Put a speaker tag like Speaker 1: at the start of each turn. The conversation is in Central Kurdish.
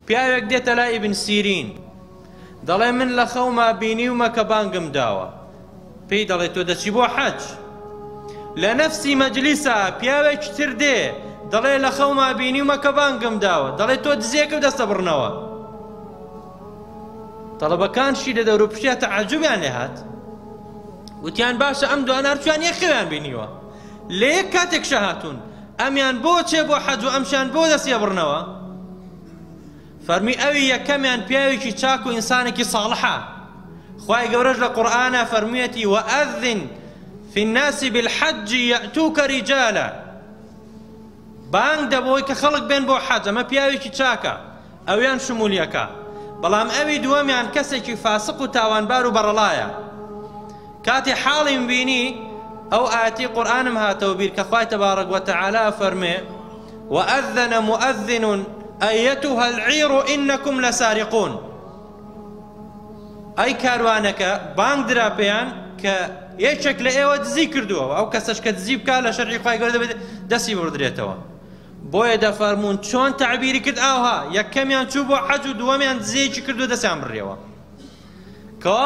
Speaker 1: پیاوێک دێتە لای ئیبن سیرین دەڵێ من لە خەوما بینیومە کە بانگم داوە، پێی دەڵێ تۆ دەچی بۆ حەج. لە نەفسی مەجلیسا پیاوێکی تر دێ دەڵێ لە خەوما بینیومە کە بانگم داوە، دەڵێ تۆ دزێکە و دەستە بڕنەوە. تەڵەبەکانشی لە دەوروپشتیا تەعەجوبیان لێ هات، وتیان باشە ئەم دوانە هەرچوان یەک خەویان بینیوە لە یەک کاتێکشە هاتوون، ئەمیان بۆ چێ بۆ حەج و ئەمشیان بۆ دەستیە بڕنەوە؟ فەرمی ئەوی یەکەمیان پیاوێکی چاک و ئینسانێکی ساڵحە، خوای گەورەش لە قورئانا فەرموویەتی وأذن في الناس بالحج يأتوك رجالا، بانگ دەبۆی کە خەڵک بێن بۆ حەج، ئەمە پیاوێکی چاکە ئەویان شمولیەکە، بەڵام ئەوی دووەمیان کەسێکی فاسق و تاوانبار و بەڕەڵایە. کاتێ حاڵیم بینی ئەو ئاەتی قورئانم هاتەوە بیر کە خوای تەبارەک وتەعالا فەرمێ وأذن مؤذن أيتها العير إنكم لسارقون، ئەی کاروانەکە بانگ درا پێیان کە یەکێک لە ئێوە دزی کردووە، ئەو کەسەش کە دزی بکا لە شەرعی خوای گەورە دەبێت دەستی بڕدرێتەوە. بۆیە دەفەرموون چۆن تەعبیری کرد ئاوها، یەکەمیان چوو بۆ حەج و دووەمیان دزیەکی کردو دەستیان بڕیەوە. کەوا